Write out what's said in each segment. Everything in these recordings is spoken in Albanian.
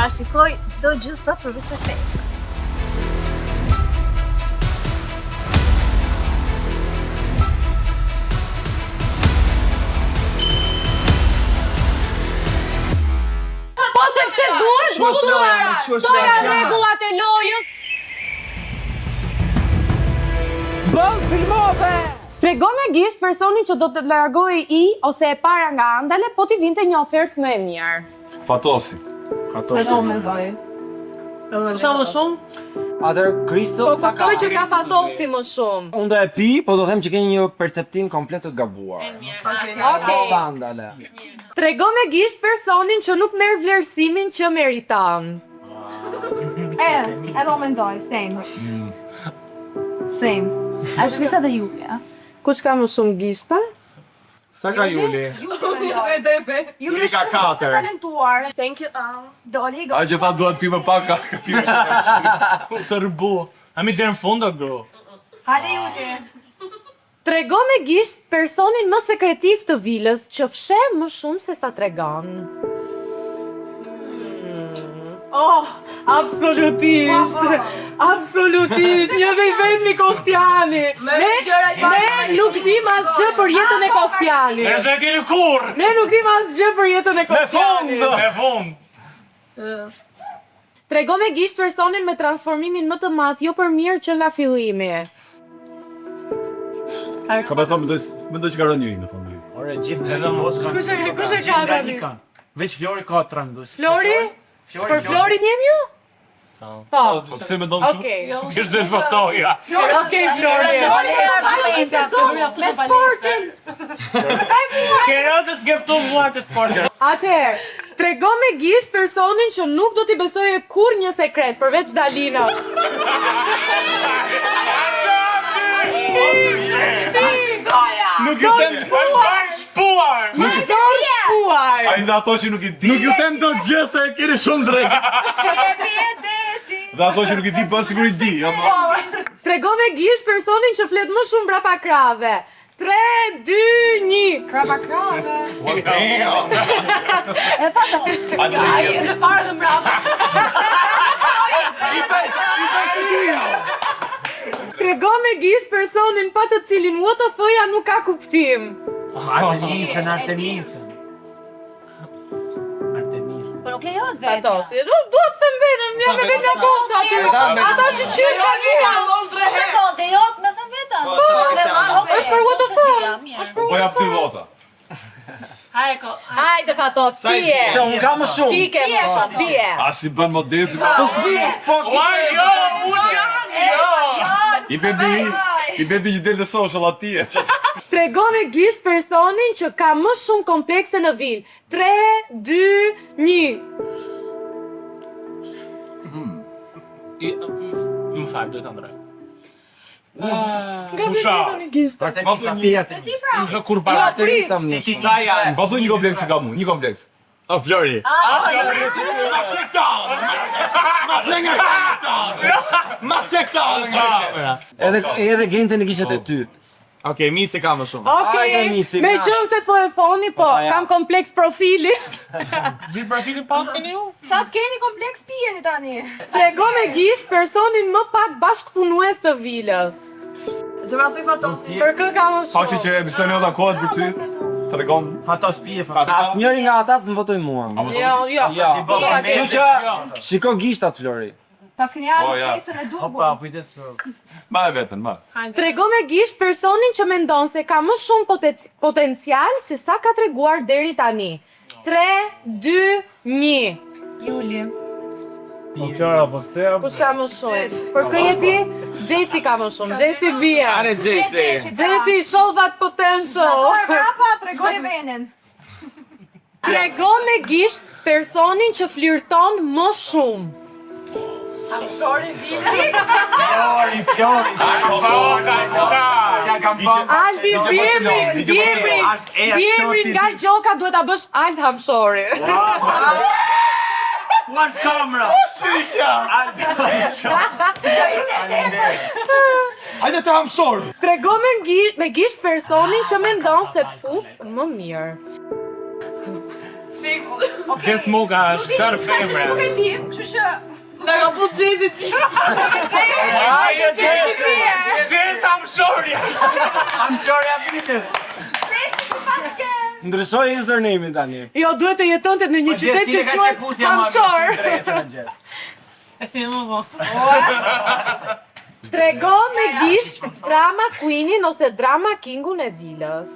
Parashikoj çdo gjë sot përveç se festën. Po sepse duhet votuar. Këto janë rregullat e lojës. Bëm filmove! Trego me gisht personin që do të largohej i ose e para nga Andale, po t'i vinte një ofertë më e mirë. Fatosi. Fatosi. mendoj. Sa më shumë? Atëherë Kristo Po sa ka? kuptoj që ka Fatosi më shumë. Unë do e pi, po do them që keni një perceptim komplet të gabuar. Okej. Pa Andale. Trego me gisht personin që nuk merr vlerësimin që meriton. E, edhe unë mendoj, same. Same. Artemisa dhe Julia. Kush ka më shumë gishta? Sa ka Juli? Juli ka është shumë të katër. talentuar. Thank you. Um, Doli A që tha duhet pi më pak, ka ka pi më shumë. Të rëbu. A mi deri në fund o gru. Hajde Juli. Trego me gisht personin më sekretiv të vilës që fsheh më shumë se sa tregon. Oh, absolutisht. Absolutisht, një dhe i vetmi Kostiani. Ne, ne nuk dim asgjë për jetën e Kostianit. Ne s'e keni kurrë. Ne nuk dim asgjë për jetën e Kostianit. Me fund. Trego me gisht personin me transformimin më të madh, jo për mirë që nga fillimi. Ka me thonë, mendoj, mendoj që ka rënë njëri në fund. Ore, gjithë edhe mos ka. Kush e kush e ka tani? Veç Flori ka trembës. Flori? Flori, Për Florin jemi ju? Po. Po pse mendon kështu? Okej. Kish do të fotoja. Okej, Flori. Flori e pari sezon me sportin. Ke raste s'ke ftu mua të sportit. Atëherë, trego me gisht personin që nuk do t'i besoje kurrë një sekret përveç Dalinës. Nuk ju them, është bërë shpuar. Një zorë shpuar. Ai dhe ato që nuk i di. Nuk ju them dot gjë se e keni shumë drejt. Jepi e deti. Dhe ato që nuk i di bën sikur i di, jo po. Trego me gisht personin që flet më shumë brapa krave. 3 2 1. Krapa krave. What damn. E fata. Hajde Ai le. e parë dhe mbrapa. I bëj, i bëj të dyja. Trego me gisht personin pa të cilin WTF-ja nuk ka kuptim. Artemisën, Artemisën. Artemisën. Po nuk lejohet vetja. Fatosi, nuk dua të them vetëm, jam me vetëm goca aty. Ata që qynë ka mua. Sekondë, lejohet me thënë vetën. Po, Është për WTF. Është për Po jap ty vota. Hajko. Hajde Fatos, pije. Se unë kam më shumë. Ti ke më shumë, pije. A si bën modesi? Po s'pi, po Ua, jo, unë jam. Jo. I vetmi i vetmi që del në social aty e që. Trego me gisht personin që ka më shumë komplekse në vilë. 3 2 1. I- Më fal, duhet ta ndroj. Nga Kusha? tani gisht. Artemisa, pi Artemisa. Zë kur para. Artemisa më Ti sa janë? Po thuj një kompleks që kam unë, një kompleks. O Flori. Ma fle nga Ma fle nga Edhe edhe gente në gishtet e ty. Okej, misi ka më shumë. Okej, Hajde, misi, me na. qënë se po e thoni, po, ta jap. kam kompleks profili. Gjithë profilin pas keni ju? Qa të keni kompleks pijeni tani. Trego me gisht personin më pak bashkëpunues të vilës. Zemra thuj Fatosi. Për kë ka më shumë? Fakti që emisioni jot takohet për ty, tregon Fatos pije, Fatos. Asnjëri nga ata s'më votoi mua. Jo, jo. Jo. Si bën Jo, Kështu që shiko gishtat Flori. Pas keni Po, ardhur ja. festën e duhur. Hopa, kujdes. Ma e vetën, ma. Trego me gisht personin që mendon se ka më shumë pote- potencial se sa ka treguar deri tani. 3 2 1. Juli. Po Flora, po pse? Kush ka më shumë? Për kë je ti? Jesse ka më shumë. Jesse bie. Are Jesse. Jesse show that potential. Ato e prapa tregoj venin. Trego me gisht personin që flirton më shumë. Flori, Flori. Qa kam pa? Aldi, bjemrin, bjemrin, Është e bjemrin nga gjoka duhet ta bësh Ald Hamshori. What's camera? Shisha! Hajde të hamsor! Trego me, ngi, me gisht personin që mendon se puth më mirë. fiks. Gjest Muka është tërë femre. Nuk e di, kështu që Na ka put Gjesti ti. Hajde, Gjest amshorja. Amshorja vitës. paske. Ndryshoi username-in tani. Jo, duhet të jetonte në një qytet që quhet Amshor. E themi më vonë. Trego me gisht drama queenin ose drama kingun e vilës.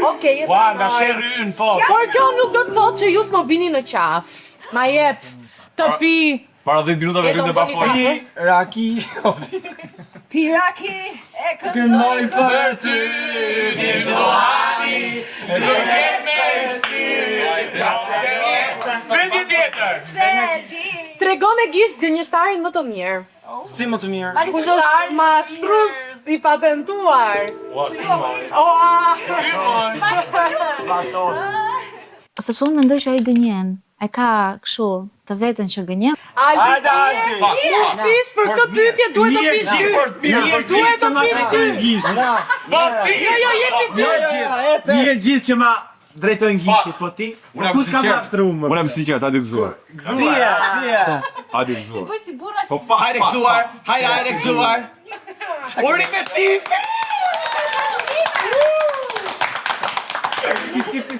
Okej, e Ua, nga pranoj. sherri ynë, po. Por kjo nuk do të thotë që ju s'mo bini në qafë. Ma jep të pi. Para 10 minutave E do rrinë pa bëni fol. Pi, raki, Piraki e këndoj këndoj për ty. Pyetje tjetër. Shedi. Trego me gisht gënjeshtarin më të mirë. Si më të mirë? Kush është mashtrus i patentuar? Oa! Sepse unë mendoj që ai gënjen. E ka kështu të veten që gënjen. Aldi, Aldi. mundësisht për këtë pyetje duhet të pish dy. Mirë, mirë, Duhet të pish dy. Po ti. Jo, jo, jepi dy. Mirë gjithë që ma drejtojnë gishtit, po ti? Unë jam Ku s'ka sinqert. mashtru më? Unë jam sinqert, hajde gëzuar. Pije, pije. Hajde gëzuar. Bëj si burra Po pa, Hajde gëzuar, hajde hajde gëzuar. Uri me çift.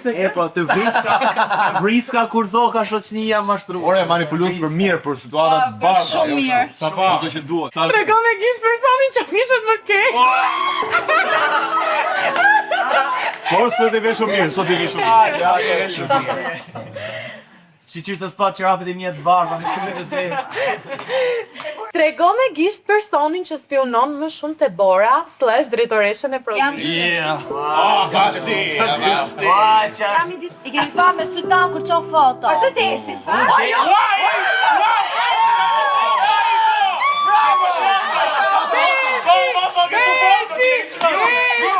E po, të vriska, të vriska kur thoka shoqënia mashtruar. Ore, manipulues për mirë, për situata të bardha. Shumë jo mirë. kështu. Po, ato që duhet. Sa Trego me gisht personin që vishet më keq. Por sot e veshur mirë, sot e veshur mirë. Ja, ja, shumë mirë. Shqyqyr se s'pa çorapet e mia të bardha, me këtë të zezë. Trego me gisht personin që spionon më shumë te Bora slash drejtoreshën e Jam prodhimit. dy. Yeah. Oh, vazhdi, vazhdi. Ua, qa. Jam midis. I kemi pa me sy tan kur çon foto. Ose tesi, pa. Po po po ke të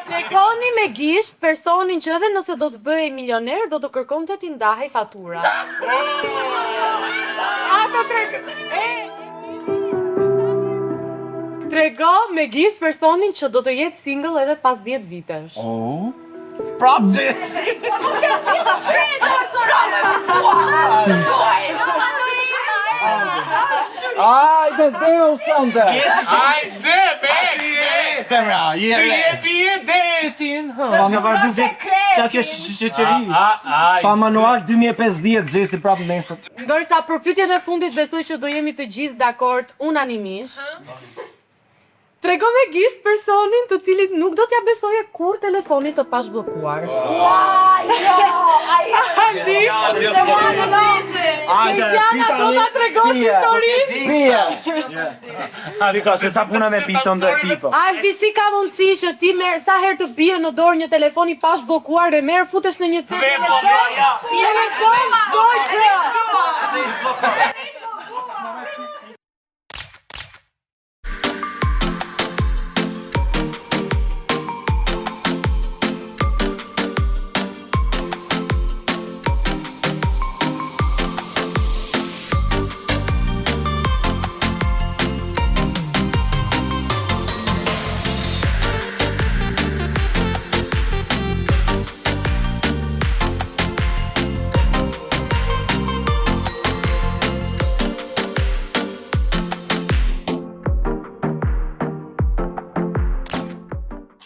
Tregoni me gisht personin që edhe nëse do të bëhej milioner, do të kërkonte t'i ndahej fatura. Ato trego. E. Trego me gisht personin që do të jetë single edhe pas 10 vitesh. Oh. Prap gjithë. Ajde, deu sonte. Hajde, be. Zemra, je Ti re. e pije detin. Pa nga vazhdu vit. Qa kjo shoqëri? A, a, Pa manual 2050, Gjesti prapë nesër. Ndërsa për pyetjen e fundit besoj që do jemi të gjithë dakord unanimisht. Trego me gisht personin të cilit nuk do t'ja besoje kur telefonit të pashbllokuar. Ua, jo, ai. Aldi, Se mua në nozi. Hajde, Kristiana, do ta tregosh historinë? Pije. Shiko, se sa puna me pison do e pi po. Aldi, si ka mundësi që ti merr sa herë të bie në dorë një telefon i pashbllokuar dhe merr futesh në një cep Dhe po, telefon, telefon çdo gjë.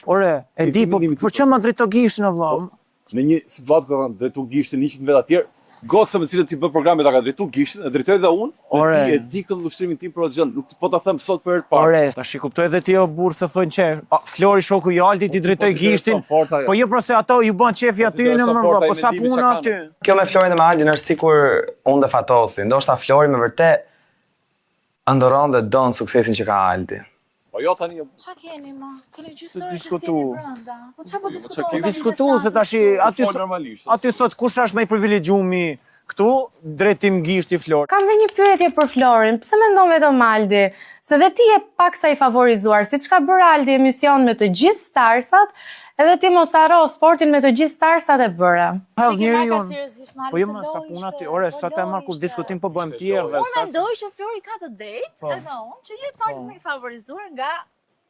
Ore, e di, po për çfarë ma drejto gishtin o vlla? Në një situatë ku kanë drejtu gishtin 100 veta tjerë, goca me cilën ti bë programe ta ka drejtu gishtin, e drejtoj dhe unë, dhe Ore. ti e di këndvështrimin tim për atë gjë, nuk po ta them sot për herë të parë. Ore, tash i kuptoj edhe ti o burr se thonë që a, Flori shoku i Altit i drejtoi Po ti gishtin. intereson fort ajo. Po jo pra se ato ju bën qefi Po ti aty në intereson më fort vlla, ai po sa mendimi puna që aty. Kjo me Florin dhe me Aldin është sikur unë dhe Fatosi. Ndoshta Flori me vërtet ëndërron dhe don suksesin që ka Aldi. Po jo tani, jo. Qa keni ma? Keni gjysmë orë që Diskutu. s'jeni brenda. Po qa po diskutoni? kemi Diskutu se tash aty Fol normalisht. aty thot kush është më i privilegjuari këtu, drejtim gishti Flor. Kam dhe një pyetje për Florin, pse mendon vetëm Aldi? Se dhe ti je pak sa i favorizuar, siç ka bërë Aldi emision me të gjithë starsat, edhe ti mos harro sportin me të gjithë starsat e bëre. Hedh Si ke marrë njeriu. ka seriozisht Po jo më sa puna aty, ore, sa ta marr kur diskutim po bëjmë tjerë dhe Unë sa. mendoj që Flori ka të drejtë, Po. edhe unë, që je pak më i favorizuar nga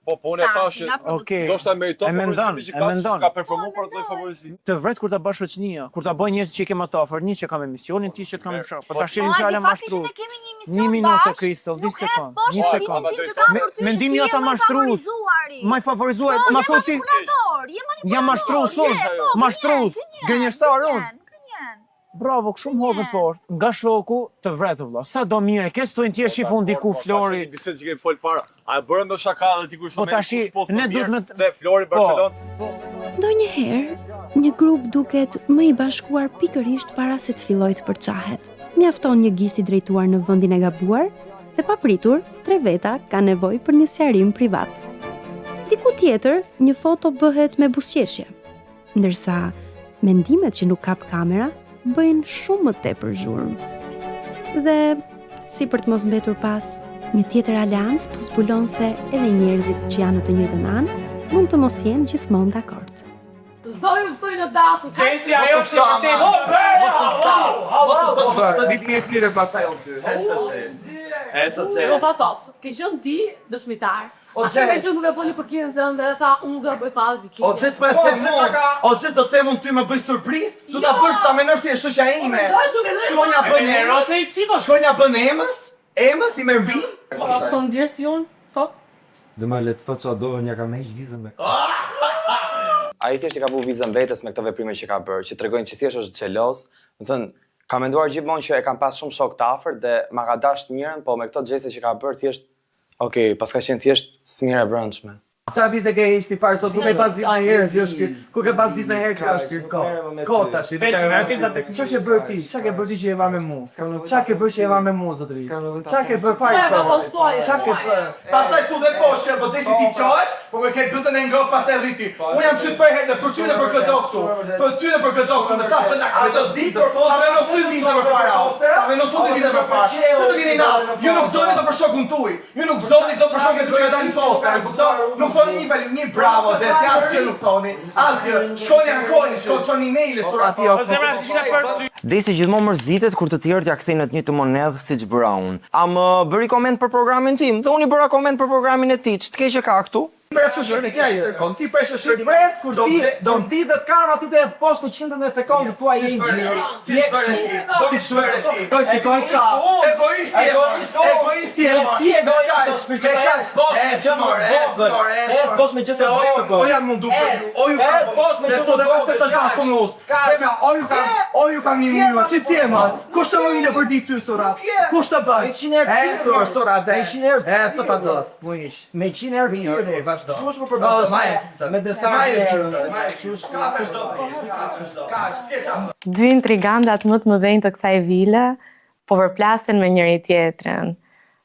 Po, po unë e thashë, Okej. ndoshta meriton E mendon, favorizimin që e ka, mendon. se ka performuar për atë lloj favorizimi. Të vret kur ta bën shoqënia, kur ta bëjnë njerëz që i ke më të afërt, një që kam emisionin, ti që kam shok. Po tash jemi Po, fjala Aldi, fakti që mashtrues. ne kemi një emision Një minutë bashkë, Kristal, nuk një hedh sekond, poshtë një mendimin sekond. tim që kam Me- për ty që Mendimi ti jot je ta më i mashtrus. favorizuari. Ma i favorizuar, Po, ma je thot ti. manipulator, je manipulator. Jam mashtrus unë, je, po, mashtrus, gënjen, gënjeshtar unë. gënjen, gënjen. Bravo, kështu më hodhe poshtë. Nga shoku të vret o vlla. Sa do mirë, ke s'tojnë tjerë shif unë diku Po, Flori. Tash një bisedë që kemi fol para. A e bërëm me shaka dhe ti kur Po tashi ne duhet me dhe Flori Po. Barcelona. Ndonjëherë, një grup duket më i bashkuar pikërisht para se të fillojë të përçahet. Mjafton një gisht i drejtuar në vendin e gabuar dhe papritur, tre veta kanë nevojë për një sqarim privat. Diku tjetër, një foto bëhet me buzëqeshje, ndërsa mendimet që nuk kap kamera bëjnë shumë më tepër zhurmë. Dhe si për të mos mbetur pas, një tjetër aleancë po zbulon se edhe njerëzit që janë në të njëjtën anë mund të mos jenë gjithmonë dakord. S'do ju ftoj në dasëm. Xhesi, ajo është e vërtetë. Mos u fto. Ditë mirë tjetër pastaj unë ty. Ec tash. Ec tash. Po Fatos, ke qenë ti dëshmitar. O, A ke Xhes. qenë duke folur për Kienzën dhe tha unë do bëj fallë ditëlindje. O Xhes po e them mua. O Xhes do them unë ty më bëj surprizë, do ta bësh ta mendosh si e shoqja ime. Mendoj duke dhënë Shkonja bën Emës, Ose i çiko. shkonja bën Emës, Emës i merr vin. Po pson ndjerë si unë sot. Dhe ma le të thotë çfarë do, unë ja kam heq vizën me. Ai thjesht i ka vu vizën vetes me këto veprime që ka bërë, që tregojnë që thjesht është xheloz. Do të thënë, ka menduar gjithmonë që e kam pas shumë shok të afërt dhe ma ka dashur mirën, po me këto gjeste që ka bërë thjesht, okay, pas ka qenë thjesht smirë e brendshme. Qa vize ke heq ti parë sot, nuk e pas vizë herë, jo shpirt. Ku ke pas vizë herë kjo shpirt ko. Ko tash, nuk e merr viza tek. Çfarë ke bërë ti? Çfarë ke bërë ti që je marrë me mua? Çfarë ke bërë që je marrë me mua zotëri? Çfarë ke bërë fare Po, sot? Çfarë ke bërë? Pastaj tu dhe poshtë, po desi ti çohesh, po me ke gëtën e ngrohtë pastaj rriti. Unë jam çyt për herë dhe për ty dhe për këtë këtu. Për ty dhe për këtë këtu, në çfarë bën këtë vizë? Ta vendos ty vizën përpara. Ta vendos ty vizën përpara. Se të vini natë, ju nuk zoni do për shokun tuaj. Ju nuk zoni do për shokun tuaj ka dalë poster, e kupton? Nuk thoni një fjalë, një bravo, dhe si asgjë nuk thoni. Asgjë. Shkoni ankoni, shkoni çoni email surat. O zemra si kisha për ty. Desi gjithmonë mërzitet kur të tjerët ja kthejnë të njëjtën monedhë siç bëra unë. A më bëri koment për programin tim dhe unë i bëra koment për programin e tij. Ç'të keqe ka këtu? Pres shoqërinë, ja i kërkon. Ti pres shoqërinë. Pret kur ti do ndizet karma ti të hedh poshtë në qindën e sekondë thua je i mirë. Si s'bëre ti? Si s'bëre ti? Egoist ka. Egoist je. Egoist je. Ti egoist, Me kaq. poshtë me gjë më vogël. Hedh poshtë me gjë të vogël. O jam mundu për ju. O ju Hedh poshtë me gjë të vogël. Dhe thotë pas të mos. Zemra, o ju kam, o ju kam një mënyrë. Si si e ma? Kush të më një për ditë ty sura? Kush të bën? Me 100 herë E sur sura dhe. Me 100 herë. E sot ta dos. Mu ish. Me 100 herë Mirë, okej, vazhdo. Shumë shumë për Maje. Me destar. Dy intrigandat më të mëdhenj të kësaj vile po përplasen me njëri tjetrin.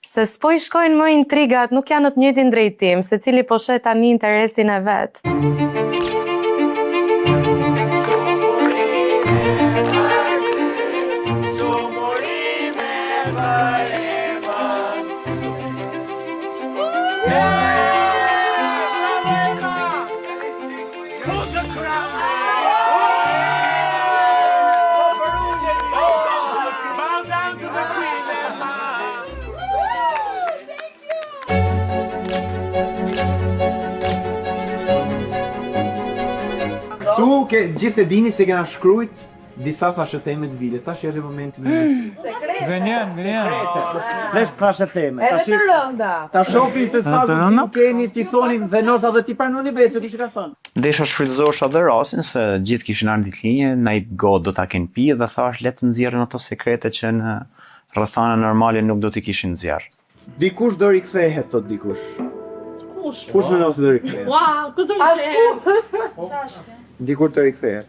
Se s'po i shkojnë më intrigat, nuk janë në të njëjtin drejtim, secili po sheh tani interesin e vet. Bow down to the queen. Emma. Këtu ke gjithë e dini se kena shkruajt disa thashetheme të vilës. Tash erdhi momenti më i mirë. Gënjen, gënjen. Vesh thashetheme. Edhe Tash të rënda. ta shohim se sa Të guxim rënda? keni ti thonim dhe ndoshta edhe ti pranoni vetë se ti që ka thënë. Desha shfrytëzosh edhe rastin se gjithë kishin ardhur ditëlinje, na i gotë do ta kenë pi dhe thash le të nxjerrin ato sekrete që në rrethana normale nuk do t'i kishin nxjerr. Dikush do rikthehet tot dikush. Kush? Kush mendon se do rikthehet? Ua, kush do rikthehet? Dikur do rikthehet.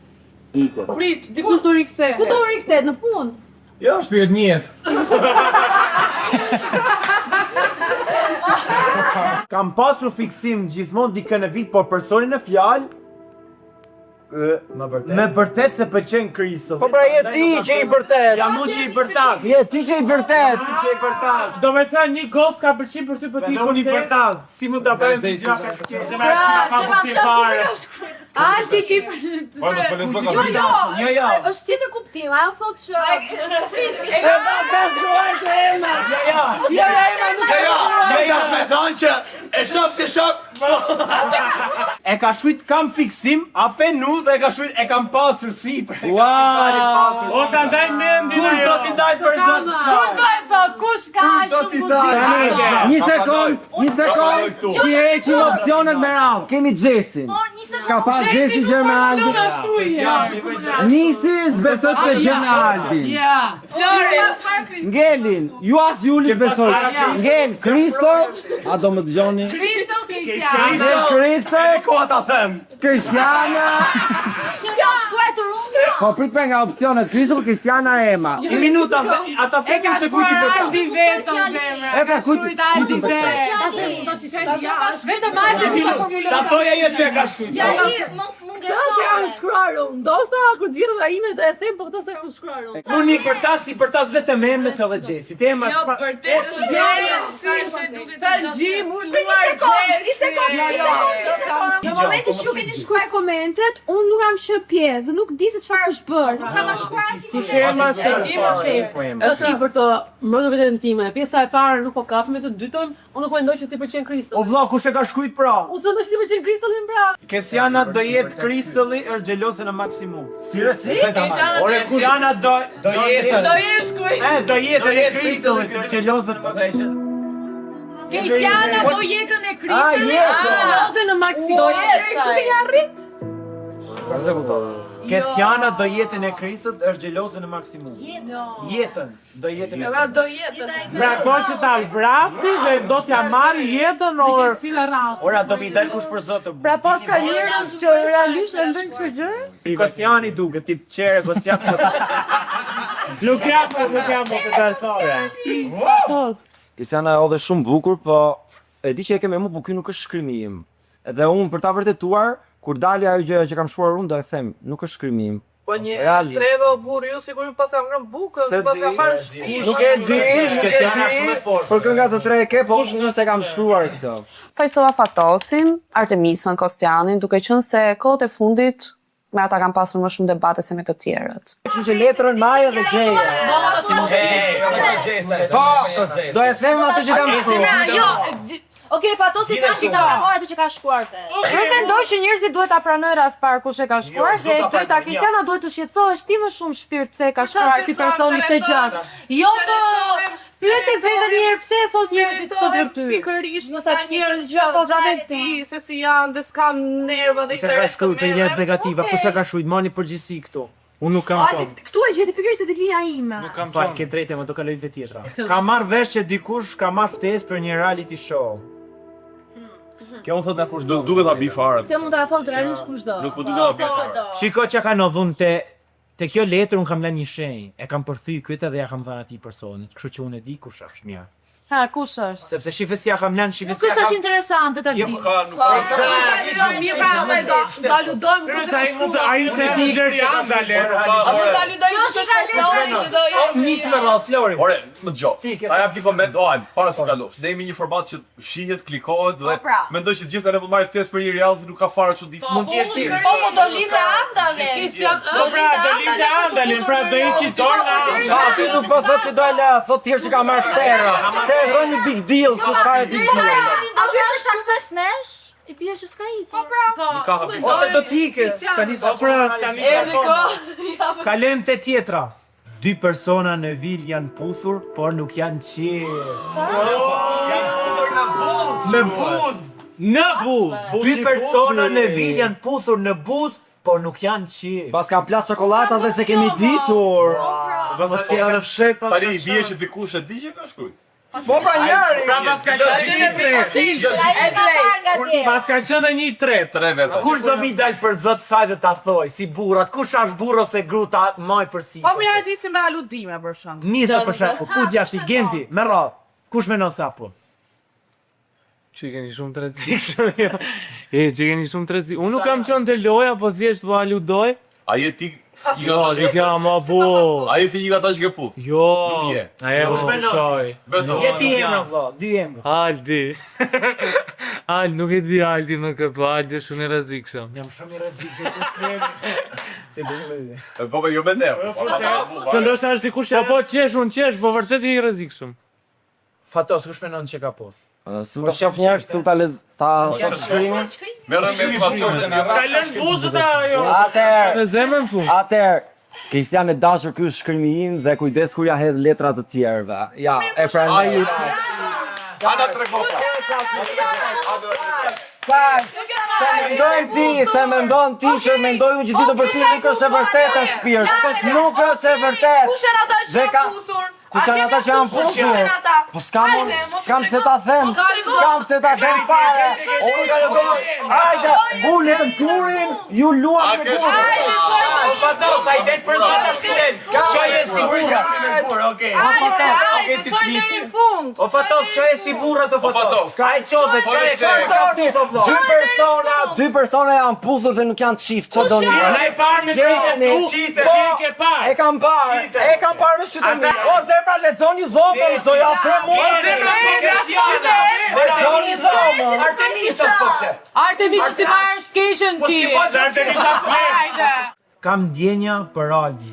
Iko. Prit, dikush do rikthehet. Ku do rikthehet në punë? Jo, shpirt njihet. Kam pasur fiksim gjithmonë dikë në vit, por personin në fjalë Me vërtet. Me vërtet se pëlqen Kristo. Po pra je ti që i bërtet. Jam unë që i bërtas. Je ti që i bërtet. Ti që i bërtas. Do me thënë një gocë ka pëlqim për ty për ti. Dhe unë i bërtas. Si mund ta bëjmë të gjitha kaq keq? Zemra që ka Zemra kuptim më qafë fare. kush e ka shkruajtur. Alti ti Po mos po lexo ka Jo, jo, Jo, jo. është tjetër kuptim. Ajo thotë që si Jo, jo. Jo, jo, Ema, nuk Jo, jo, jo, jo, me thonë që e shoh si shok, E ka shkrujt kam fiksim, a penu dhe e ka shkrujt e kam pasur sipër. E ka shkrujt e pasur. O ta ndaj mendin Kush do t'i daj për zot kësaj? Kush do e thot? Kush ka Kush do shumë t'i daj? guxim? Një sekond, një sekond. Ti heqim opsionet me radhë. Kemi Xhesin. Ka pas Xhesi gjë me Aldin. Nisi s'besoj se gjë me Aldin. Ja. Flori. Ngelin, ju as Juli s'besoj. Ngel Kristo, a do më dëgjoni? Kristo Kesiana. Ngel Kristo, Koha ta them. Kristiana. Që kam shkruar të rrugë. Po prit për nga opsionet, Kristo, Kristiana, Ema. Një minuta, ata E them ka se kujt i shkruar përka. Aldi vetëm zemra. E pra, Ka kujt- shkruar Aldi kujt i vetë. Vetëm Aldi nuk ka formuluar. Ta thoja ajo që e ka shkruajt. Fjali më Këta se kam mungesore. shkruar unë, ndoshta kur xhirën ime do e them, po këto se kam shkruar unë. Unë i përtas, i përtas vetëm Emës edhe Xhesit. Ema Jo, s'pa... vërtet është Të gjim u Prit një luar sekond, një sekond, një sekond, një sekond. Në momentin që ju keni shkruar komentet, unë nuk kam qenë pjesë dhe nuk di se çfarë është bërë. Nuk kam as shkruar asnjë Si koment. shema se E di mos mirë. Është i për të mbrojtur veten time. Pjesa e parë nuk po kaf me të dytën, unë nuk mendoj që ti pëlqen Kristallin. O vlla, kush e ka shkrujt pra? Unë s'mendoj që ti pëlqen Kristallin pra. Kesiana do jetë Kristolli është xheloze në maksimum. Si si? Ore Kesiana do do jetë. Do jesh kuj. E do jetë e Kristolli është xheloze në maksimum. Kesiana do jetën e Kristës. Ah, jetë. Ose në maksimum. Do jetë. Këtu keni arrit? Kesiana do jetën e Kristit është xheloze në maksimum. Jetën, do jetën e Pra do jetën. Pra ko që ta vrasi dhe do t'ja marrë jetën or Ora do mi dal kush për zot të Pra pas ka njerëz që realisht e ndëjnë kështu gjë? Kosiani duket tip qere Kosian. Nuk jam, nuk jam më të dasore. Kristiana e odhe shumë bukur, po e di që e ke me mua, po ky nuk është shkrimi im. Edhe unë për ta vërtetuar, kur dali ajo gjëja që kam shkruar unë do e them, nuk është shkrimi im. Po një Realisht. treve o burr, ju sikur pas kam ngrënë bukën, Se pas di. kam marrë shtëpi. Nuk e di, nuk e Kesiana di. shumë e fortë. Për kënga të tre e ke, po unë nëse kam shkruar këtë. Fajsova Fatosin, Artemisën, Kostianin, duke qenë se kohët e fundit me ata kam pasur më shumë debate se me të tjerët. Kështu që letrën maje dhe gjeje. Po, do e them atë që kam shkruar. Jo, Okej, Fatosi tash i ka pranuar atë që ka shkruar vetë. Unë mendoj që njerëzit duhet ta pranojnë rreth parë kush e ka shkruar Jo, dhe e s'do ta dyta pranoj, Kristiana duhet të shqetësohesh ti më shumë shpirt pse e ka shkruar ky personi këtë gjë. Jo të pyete veten një herë pse e thot njerëzit këtë për ty. Pikërisht, Mos ka atë njerëz që thotë e di se si janë dhe s'kam nerva dhe Se ka interes të shkruar të njerëz merrem. negativa, po s'e ka shkruajt, mani përgjegjësi këtu. Unë nuk kam Aldi, qenë. këtu e gjeti pikërisht se ditlinja ime. Nuk kam Fal, qenë. ke drejtë, më do kaloj te tjetra. Ka marr vesh që dikush ka marr ftesë për një reality show. Kjo unë thot na kush do duket ta bi fare. Këtë mund ta thot realisht kushdo. Nuk po duket ta bi fare. Shiko çka ka ndodhur te te kjo letër un kam lënë një shenjë, e kam përthy këtë dhe ja kam dhënë atij personit, kështu që unë e di kush është. Mirë. Ha, kush është? Sepse shife si ja kam lënë, shife Nuk si ja është kam. as interesante ta Jo, di. Ka nuk ka. Mirë pra, do do aludojmë kush Se ai mund të ai se di di se ka andale. Mund ta aludoj Kjo kush është është personi që do jetë. Nis me radhë Flori. Ore, më dëgjoj. Ti ke Ta jap një koment, ojm, para se kalosh. Ne jemi një format që shihet, klikohet dhe Po, pra. mendoj që të gjithë ne po marrim ftesë për një reality nuk ka fare çudi. Mund të jesh ti. Po po do linte Andalen. Po pra, do linte Andalin, pra do hiqi dorë nga Pa, ti nuk po thotë që do e la, thotë thjesht që ka marrë ftera. Se e bën një big deal, s'është fare big deal. Ndoshta është tak pas nesh, i bie që s'ka ikur. Po pra. Nuk ka habi. Ose do të ikës, s'ka nisur. Po pra, s'ka nisur Erdhi akoma. koha. Kalojmë te tjetra. Dy persona në vil janë puthur, por nuk janë qetë. Janë puthur në buz. Në buz. Në buz. Dy persona në vil janë puthur në buz, por nuk janë qetë. Pas ka plas çokollata dhe se kemi ditur. Pas si janë fshet pas. Tani i bie që dikush e di që ka shkruajt. Po pra njëri. Pra pas ka qenë një i tretë. Ai ka parë nga dera. Pas ka qenë dhe një i tretë. Tre veta. Kush do mi dal për zot saj dhe ta thoj, si burrat, kush është burr ose gru ta maj për sipër. Po mirë e di si me aludime për shembull. Nisa për shembull, ku djashti Genti, me radhë. Kush menon se apo? Që i keni shumë të rrezikshëm. jo. E, që i keni shumë të rrezikshëm. Unë nuk kam qenë te loja, po thjesht po aludoj. A je ti i ka Nuk jam apo. A je ti një nga ata që ke puth? Jo. Nuk je. A e Kush unë menon? shoj. Beto. Je ti emra vëlla, dy emra. Aldi. Aldi, nuk e di Aldi më kë, po Aldi është shumë i rrezikshëm. Jam shumë i rrezikshëm, ti s'jemi. Se bëjmë me ty. E, Po po jo me ne. Po, po, po, Se ndoshta është dikush që po qesh, unë qesh, po vërtet i rrezikshëm. Fatos, kush menon që ka puth? S'u ta shoh njerëz, s'u ta lez. Ta shoh shkrimin? Merre me informacion se na Ka lënë buzët ajo. Atëherë. Dhe zemrën në fund. Atëherë, Kristian e dashur ky është shkrimi im dhe kujdes kur ja hedh letra të tjerëve. Ja, e pranoj. Ana trego. Kaq, se mendon ti, se mendon ti që mendoj unë që ti të për ty nuk është e vërtetë shpirt. Nuk është e vërtetë. Kush janë ata që Dhe janë ka- puthur? Kush janë ata që janë puthur? Po s'kam unë, s'kam se ta them, s'kam se ta them fare. Unë ka të bëj. Hajde, ulem gurin, ju luan me gurin. O Fatos, ai del për zot si del. Çoje si burra. Okej. Hajde, hajde, çoj deri në fund. O Fatos, çoje si burra të Fatos. Ka i çope, çoje Dy persona, dy persona janë puthur dhe nuk janë çift, çfarë doni? Na i parë me Gjeni, sytë e tu, po, ti e ke parë. E kam parë, e kam parë me sytë e mi. O zemra lexoni dhomën, zoja afro mua. O, zemra, po, Kresiana. Lexoni dhomën. Artemisa s'po flet. Artemisa si marrë skeqen Po ti. si po Artemisa flet. Hajde. Kam ndjenja për Aldi.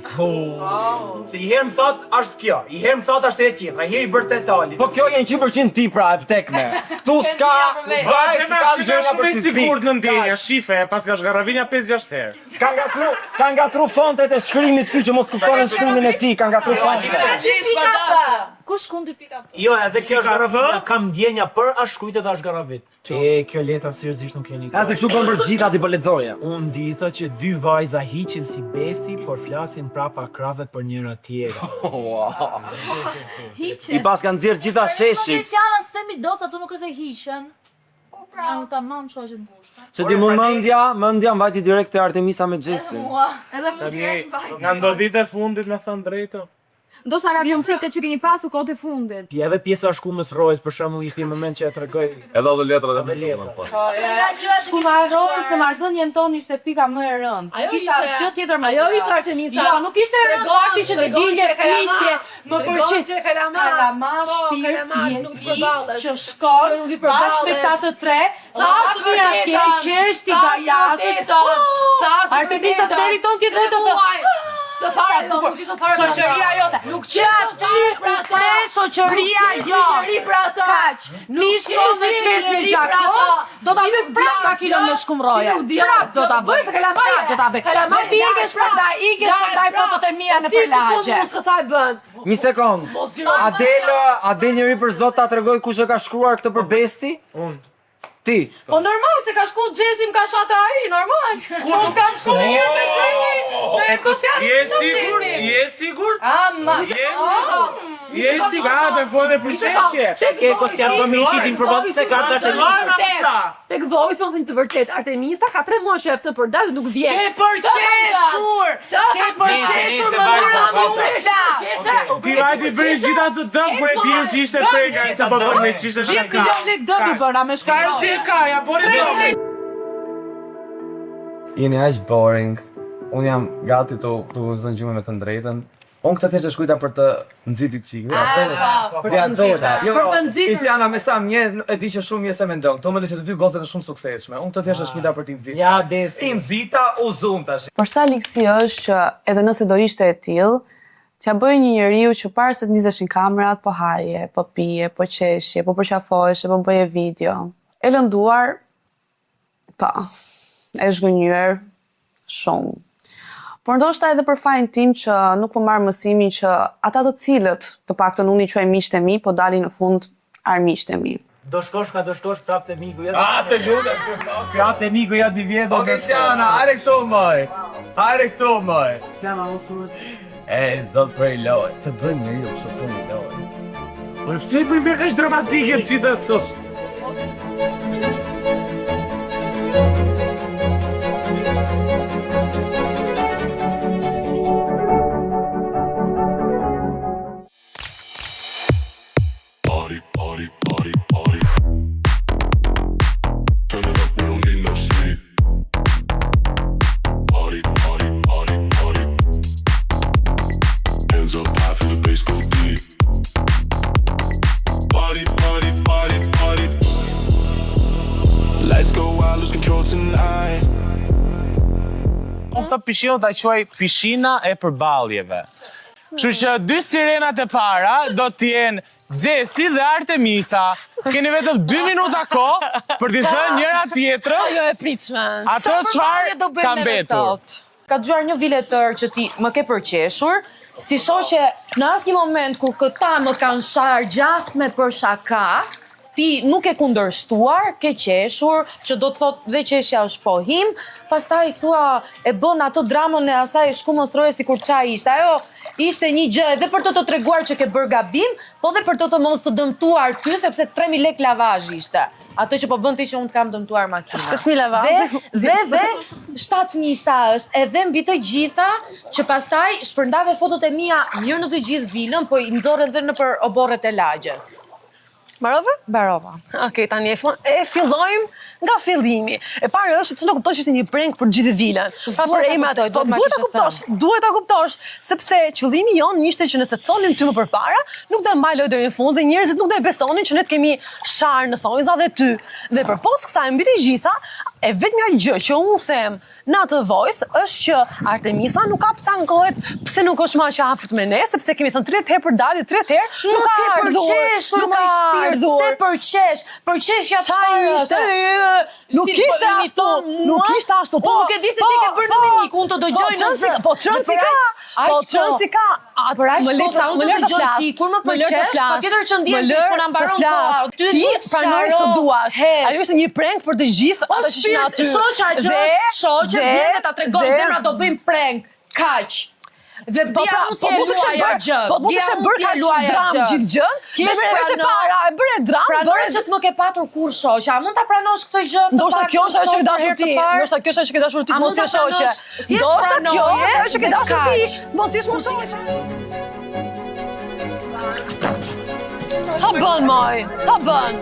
Se i herë më thot është kjo, i herë më thot është e tjetra, i herë i bërtet Aldit. Po kjo je 100% ti pra e vdekme. Këtu s'ka vajzë Zemra, ka si ndjenja shumë për e ty. sigurt në ndjenja, shife, pas ka zhgarravinja 5-6 herë. Ka ngatru, ka ngatru fontet e shkrimit ky që mos kuptonin shkrimin e tij, ka ngatru fontet. Pika P. Ku shkon dy pika P? Jo, edhe kjo është garavit. Kam ndjenja për a shkrujt edhe është garavit. E, kjo letra seriozisht nuk jeni. Ja se kështu bën për gjitha ti po lexoje. Unë dita që dy vajza hiqen si besti, por flasin prapa krave për njëra tjetrën. Hiqen. I pas ka nxjerr gjitha sheshit. Kristiana s'themi dot se ato nuk është se hiqen. Po pra. Janë tamam shoqe të ngushta. Se di mu mendja, mendja mbajti direkt te Artemisa me Xhesin. Mua. Edhe më Tani, direkt vajti. nga ndodhitë e fundit me thënë drejtën. Ndoshta nga konfliktet që keni pasur kohët e fundit. Edhe pjesa shkumës rojës, për shembull, ishte një moment që e tregoi Edhe ato letrat edhe letra. po. Shkuma e rojës në marrëdhënien tonë ishte pika më e rëndë. Ajo Kishte ishte- asgjë tjetër më Ajo të rëndë. ishte Artemisa. Jo, nuk ishte e rëndë Tregon- fakti që të tregon dilje që e kalama. flisje, më Tregon pëlqen. që e kalama. Kalama Po, shpirt kalama, je nuk ti përballesh. që shkon Që nuk i bashkë me këta përballesh. të tre, Tha së hapni atje, vërtetën, qesh ti tha së gajasësh. vërtetën, tha së Artemisa vërtetën. s'meriton tjetë vetë të Muaj, S'të fare, Sa bukur. nuk ishte fare. Shoqëria jote. Nuk Që aty u kre shoqëria jote. Njeri për ata. Kaq. Ti shkon dhe flet me Gjakon, do ta bëj prap makinën me shkumroje. Prap do ta bëj. Prap do ta bëj. Dhe ti i ke shpërndaj, i ke shpërndaj fotot e mia në përlagje. Ti çfarë bën? Një sekond. A del, a del njëri për zot ta tregoj kush e ka shkruar këtë për Besti? Unë. Ti. Po normal se ka shku Xhezi më ka shatë ai, normal. Po kam shku në herë te Xhezi, në Kostjani Je më shat sigurt? Xhezi. Je sigurt? Ama. Je sigurt? Je sigurt? Ka të fone për qeshje. Ke Kostjan po më ishit informatë se ka ardhur Artemisa. Tek Voice më thënë të vërtet, Artemisa ka 3 muaj që e këtë për dash nuk vjen. Ke përqeshur, ke përqeshur Nise, më vajza, mënyrën vajza. ulla. Ti vajti bëri gjitha të dëm kur e dije që ishte preka, që po bën me që ishte 10 shaka. milion lek dëm i bëra me Ka shkruar. si e ka, ja bëri dëm. Jeni aq boring. Unë jam gati të të zënë gjumë me të drejtën. Unë këtë thjesht e shkruajta për të nxitur çik. Për të nxitur. Jo, Për të nxitur. Isiana me sa mje, e di që shumë mje se mendon. Këto mendoj që të dy gocat janë shumë suksesshme. Unë këtë thjesht e shkruajta për t'i nxitur. Ja, desi. I nxita, u zum tash. Por sa ligësi është që edhe nëse do ishte e tillë, t'ja bëj një njeriu që para se të ndizeshin kamerat, po haje, po pije, po qeshje, po përqafoheshe, po bëje video. E lënduar, pa, e zhgënjyer shumë. Por ndoshta edhe për fajin tim që nuk po marr mësimin që ata të cilët, të paktën unë i quaj miqtë e mi, po dalin në fund armiqtë e mi. Do shkosh ka do shkosh prapë te miku. Ja, Ah, të lutem. Prapë te miku ja di vjen do. Okej, Siana, hajde këtu moj. Hajde këtu moj. Siana, unë surës. E, zot për i loj. Të bëj njeriu kështu për i loj. Por pse i bëj kaq dramatike të gjitha sot? Party, party, party, party. Turn it up, we don't need no sleep. Party, party, party, party. Hands up high, feel the bass go deep. Party, party, party, party. Let's go wild, lose control tonight. Unë këtë pishinë do ta quaj pishina e përballjeve. Kështu që dy sirenat e para do të jenë Xhesi dhe Artemisa. Keni vetëm 2 minuta kohë për t'i thënë njëra tjetrës. Jo e pritshme. Ato çfarë ka mbetur. Ka dëgjuar një vilë e tërë që ti më ke përqeshur, si shoqe në asnjë moment kur këta më kanë sharë gjasme për shaka, ti nuk ke kundërshtuar, ke qeshur, që do të thotë dhe qeshja është pohim, pastaj thua e bën atë dramën e asaj shkumës roje sikur ça ishte. Ajo ishte një gjë edhe për të të treguar që ke bërë gabim, po dhe për të të mos të dëmtuar ty sepse 3000 lekë lavazh ishte. Atë që po bën ti që unë të kam dëmtuar makinën. 5000 lavazh. Dhe dhe dhe 7000 sa është edhe mbi të gjitha që pastaj shpërndave fotot e mia mirë në të gjithë vilën, po i nxorën dhe nëpër oborret e lagjes. Mbarove? Mbarova. Okej, tani e, fillon, e fillojmë nga fillimi. E para është që nuk kuptosh që ishte një prank për gjithë vilën. Pa për emrat, po duhet ta kuptosh, duhet ta kuptosh, sepse qëllimi jonë ishte që nëse thonim ty më përpara, nuk do e mbaj lojë deri në fund dhe njerëzit nuk do e besonin që ne të kemi sharë në thonjza dhe ty. Dhe përpos kësaj mbi të gjitha, e vetmja gjë që unë them në atë voice është që Artemisa nuk ka pse ankohet pse nuk është më aq afërt me ne, sepse kemi thënë 30 herë për dalje, 30 herë nuk ka ke ardhur. përqeshur, Nuk moj ka shpirt, ardhur. pse përqesh? Përqeshja Qa çfarë ishte? është? Nuk Si, ishte po, ashtu, imiton mua? nuk ishte ashtu, po. Unë nuk e di se si po, ke bërë në po, mimik, unë të dëgjoj po, në çon si- zë. Po çon Dhe si për ka, aq- po aq çon kohë- si ka. Për aq Më kohë lër sa unë më të lër të dëgjoj flas, ti, kur më më lër të përqesh, flas, patjetër që ndihem më keq, lër po na të mbaron flas. koha. Ty Ti nuk pranoj sqaro, se duash. hesh. Ajo ishte një prank për të gjithë O ata që ishin shpirt, aty. shoqa që Dhe- është shoqe, dhe- vjen dhe ta tregon, dhe- zemra do bëjmë prank. Kaq. Dhe Po dia pra, unë si po e mos e kishe luaja bërë, gjë. po mos e Dia kishe unë bërë si e kaq luaja dram gjë. gjithë gjë. Thjesht Dhe ishte prano- para, e bëre dram, Pranoj bëre që s'më ke patur kurrë shoqe. A mund ta pranosh këtë gjë të Ndoshta paktën kjo është ajo që sot ke për dashur herë të ti, parë? ndoshta kjo është ajo që ke dashur ti, A mos mund ta je shoqe. pranosh? Thjesht Ndoshta kjo pranoje është ajo që ke dhe dashur ti, kaq. mos jesh më shoqe. Qa bën moj? Qa bën?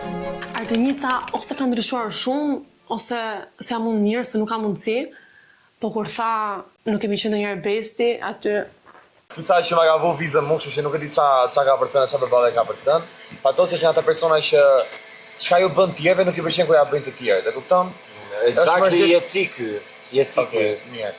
Artemisa ose ka ndryshuar shumë, ose se jam unë mirë, se nuk ka mundësi, po kur tha nuk kemi qenë ndonjëherë besti, aty Ky tha që ma ka vu vizën mu, kështu që nuk e di qa, qa ka për të thënë, qa përballje ka për të thënë. Patosi është një ata persona që çka ju bën tjerëve nuk i pëlqen kur ja bëjnë të tjerët, e kupton? Exactly, Është je ti ky. Je ti ky. Okej, mirë.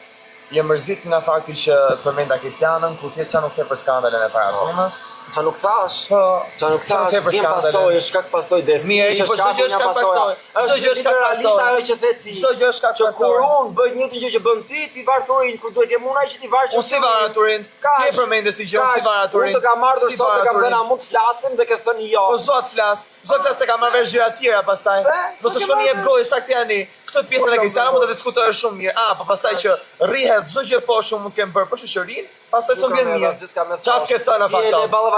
Je mërzit nga fakti që përmenda Kristianën, ku thjesht çfarë nuk the për skandalin e para punës. Qa nuk thash? Po, Qa nuk Qa nuk thash? the për Vjen skandalin? pasojë, shkak pasoj des. Mirë, Ishte po çdo shkaku gjë është nga shkak pasoja. pasoj. Çdo gjë është shkak literalisht pasoj. ajo që the ti. Çdo gjë është shkak Që kur pasoj. unë bëj njëjtën gjë që bën ti, ti var turin, kur duhet jem unë ai që ti var që Unë si vara turin, ti e përmende si gjë, unë si vara turin. Unë të kam ardhur Si sot vara dhe kam turin. thënë a mund të flasim dhe ke thënë jo. Po s'do të flas, s'do të flas se kam marrë vesh gjëra tjera pastaj. Do të shkoni jep gojë saktë tani. Këtë pjesën e Kristianës mund ta diskutosh shumë mirë. Ah, po pastaj që rrihet çdo gjë poshtë mund të kem bërë për shoqërinë, pastaj s'u vjen mirë. Çfarë s'ke thënë në fakt?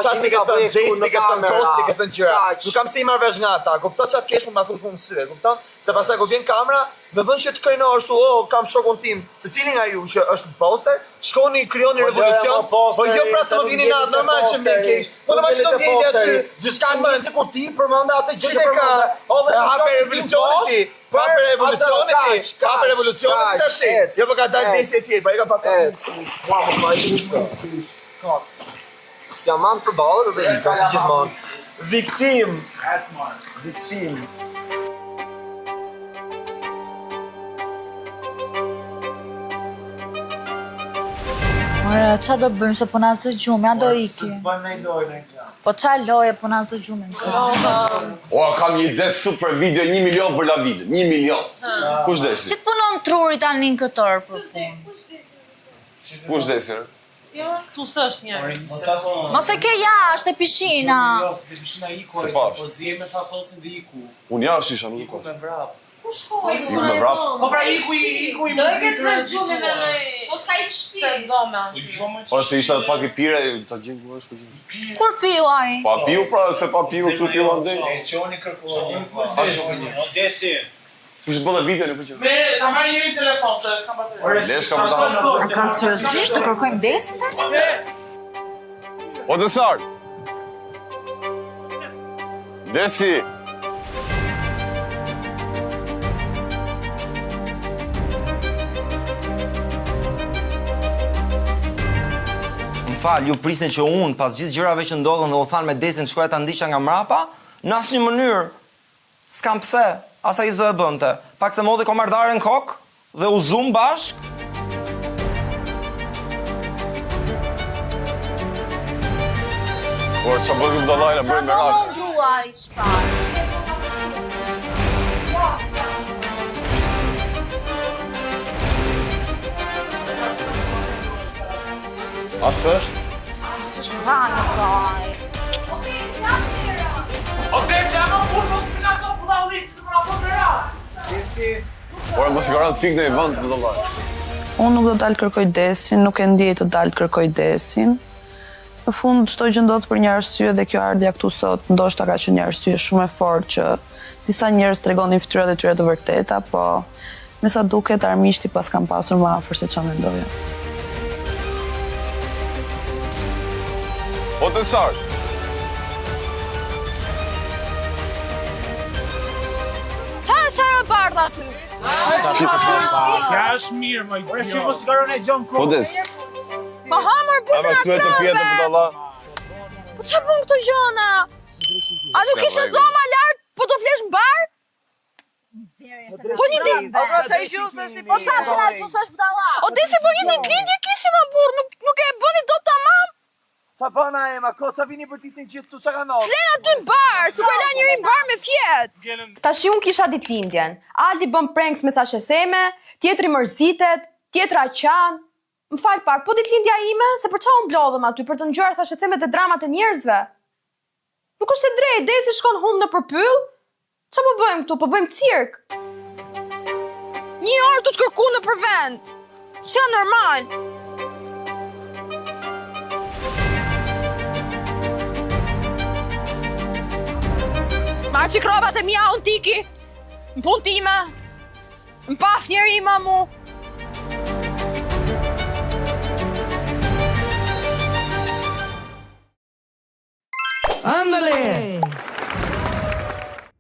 Çfarë s'ke thënë Jason, ke thënë Kosti, ke thënë gjëra. Nuk kam si i marr vesh nga ata. Kupton çfarë kesh mund ma thush mua në sy, e kupton? Se pastaj kur vjen kamera, në vend që të krenohesh tu, oh, kam shokun tim, secili nga ju që është në poster, shkoni krijoni Po, revolucion, lëre, mo, po jo pra se posteri, më vini natë, normal që më vjen keq. Po normal që do Nuk vjen ngeli te aty. posteri. Gjithçka nisi kur ti përmende atë gjë Çi që e ka? përmende. O, dhe E hape revolucionin ti, hape revolucionin ti, hape revolucionin ti tash. Jo po ka dalë desi e tjerë, po e ka pa. Mua po ma ishte. Si jam anë përballë dhe i ka si gjithmonë. Viktim. Viktim. Ora, qa do bëjmë se po na zë gjumi, a do iki? S'bëjmë ndaj lojë ndaj gjë. Po qa loje po na zë gjumin? O, kam një ide super video, 1 milion për Lavilën, 1 milion. Kush desi? Si të punon truri tani në këtë orë për punë? Kush desi? Jo, këtu s'është njëri. Mos e ke jashtë e pishina. Jo, se te pishina iku, Se ai, pash. po zje me Fatosin dhe iku. Unë jashtë isha, nuk e Iku pash. me vrap. Ku shkoi? Iku me vrap. Po pra iku iku i Do e ke mërzitur të e gjumi me gjithë. në Mos ka i shtëpi. Se dhoma. Po se ishte edhe pak i pire, ta gjejmë ku është po gjejmë. Kur piu ai? Pa piu pra, se pa piu këtu piu andej. E çoni kërkoni. O desi. Kush të bëllë video nuk pëlqen. Merë, ta marrë njëri telefon se s'kam bateri. Lesh ka për ta. A ka seriozisht të kërkojmë desin tani? O Desar. Desi. Më fal, ju prisni që unë pas gjithë gjërave që ndodhën dhe u thanë me Desin shkoja ta ndiqja nga mrapa? Në asnjë mënyrë. S'kam pse, as ai s'do e bënte. Pak se modhi komardare në kokë dhe u zum bashk. Por çfarë bën budallai na bëj merak. Çfarë ndrua i çfarë? A s'është? S'është banë, baj. O Desi, ama burr mos më na do budallish, se më na bën merak. Desi. Ore mos i ka rënë fik në një vend budallai. Unë nuk do dal kërkoj Desin, nuk e ndjej të dal kërkoj Desin. Në fund çdo gjë ndodh për një arsye dhe kjo ardhja këtu sot ndoshta ka qenë një arsye shumë e fortë që disa njerëz tregonin fytyrat e tyre të vërteta, po me sa duket armiqtë i paskam pasur më afër se ça mendoja. O Desar. Ça është ajo e bardha aty? Ja është mirë, më Ore, si mos garon e gjon Po Des. Po ha mor burrë Ama na këtu e të fjetë trembe. budalla. Po çfarë bën këto gjëna? A nuk Se ishe rregull. dhoma lart, po do flesh në bar? Po një ditë, O pra çaj gjus është i po ça thua që s'është budalla? O desi po një ditë lindje kishim o burr, nuk nuk e bëni dot tamam. Ça bën ai ma kot, ça vini për tisin gjithë këtu, ça ka ndodhur? Flen aty në bar, sikur e la njëri në bar me fjet. Tashi unë kisha ditëlindjen. Aldi bën pranks me thashetheme, tjetri mërzitet, tjetra qan. Më fal pak, po ditëlindja ime, se për çfarë u mblodhëm aty për të ngjyar thashethemet dhe dramat e njerëzve? Nuk është e drejtë, Desi shkon humb nëpër pyll. Ça po bëjmë këtu? Po bëjmë cirk. Një orë tu të kërku nëpër vend. S'ja normal. Marr çik rrobat e mia, unë t'iki. Në punë time. Më paf njeri ma mu. Andale!